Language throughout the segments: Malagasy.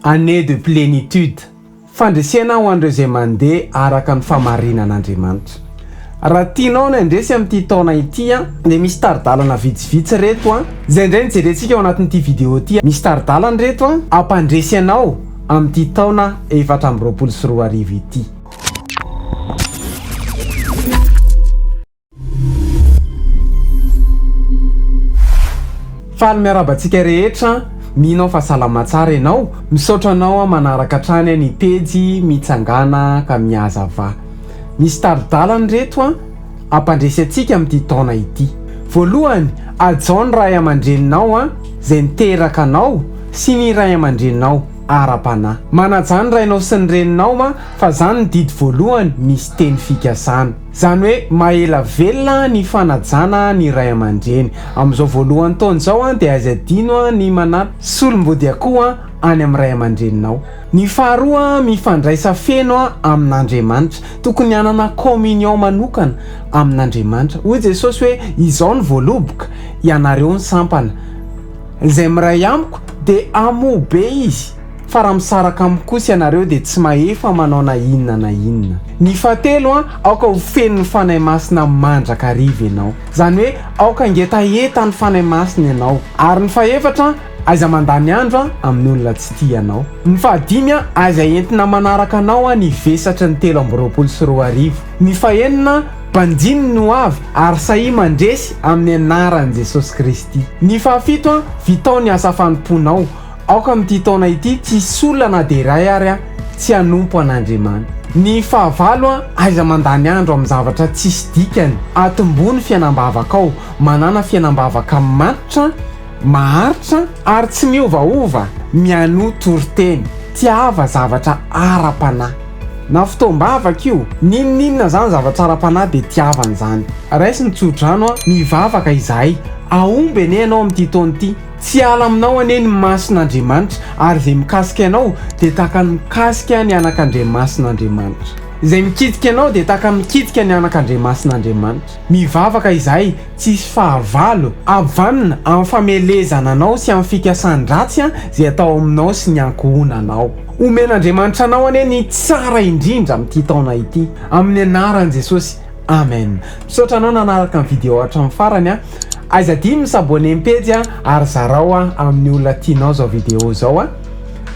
Année de plénitude, Fandresena ho an'ireo izay mandeha araka ny fahamarinan'Andriamanitra. Raha tianao ny handresy amin'ity taona ity dia misy tari-dalana vitsivitsy ireto izay indray no jerentsika ao anatin'ity vidéo ity. Misy tari-dalana ireto hampandresy anao amin'ity taona 2024 ity. Faly miarahaba antsika rehetra, mino aho fa salama tsara ianao, misaotra anao manaraka hatrany ny pejy Mitsangàna ka mihazavà. Misy tari-dalana ireto hampandresy antsika amin'ity taona ity. Voalohany, hajao ny ray aman-dreninao izay niteraka anao sy ny ray aman-dreninao ara-panahy. Manajà ny rainao sy ny reninao fa izany ny didy voalohany misy teny fikasana. Izany hoe mahela velona ny fanajana ny ray aman-dreny. Amin'izao voalohan'ny taona izao dia aiza adino ny manampy solombodiakoho any amin'ny ray aman-dreninao. Ny faharoa, mifandraisa feno amin'Andriamanitra. Tokony hanana communion manokana amin'Andriamanitra. Hoy Jesosy hoe izao ny voaloboka, ianareo ny sampana. Izay miray amiko dia hamoa be izy. Fa raha misaraka amiko kosa ianareo dia tsy mahefa manao na inona na inona. Ny fahatelo an, aoka ho feno ny Fanahy Masina mandrakariva ianao. Izany hoe aoka hangetaheta ny Fanahy Masina ianao. Ary ny fahefatra an, aiza mandany andro an amin'ny olona tsy tia anao. Ny fahadimy an, aiza entina manaraka anao an ny vesatry ny 2023. Ny fahenina an, banjino ny ho avy ary sahia mandresy amin'ny anaran'i Jesosy Kristy. Ny fahafito an, vitao ny asa fanompoanao. Aoka amin'ity taona ity tsy hisy olona na dia iray ary tsy hanompo an'Andriamanitra. Ny fahavalo aiza mandany andro amin'ny zavatra tsisy dikany. Atombohy ny fiainam-bavakao. Manàna fiainam-bavaka matotra, maharitra ary tsy miovaova. Mihainoa toriteny. Tiava zavatra ara-panahy. Na fotoam-bavaka io, n'inon'inona izany zavatra ara-panahy dia tiavana izany. Raiso ny tsodrano, mivavaka izahay. Hahomby anie ianao amin'ity taona ity. Tsy hiala aminao anie ny mason'Andriamanitra, ary izay mikasika anao dia tahaka ny mikasika ny anak'Andriamasin'Andriamanitra. Izay mikitika anao dia tahaka ny mikitika ny anak'Andriamasin'Andriamanitra. Mivavaka izahay, tsy hisy fahavalo havanona amin'ny famelezana anao sy amin'ny fikasan-dratsy izay atao aminao sy ny ankohonanao. Omen'Andriamanitra anao anie ny tsara indrindra amin'ity taona ity. Amin'ny anaran'i Jesosy. Amen. Misaotra anao nanaraka ny vidéo hatramin'ny farany a. Aiza adino ny s'abonner ny pejy a ary zarao a amin'ny olona tianao zao vidéo zao a.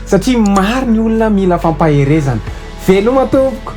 Satria maro ny olona mila fampaherezana. Veloma tompoko.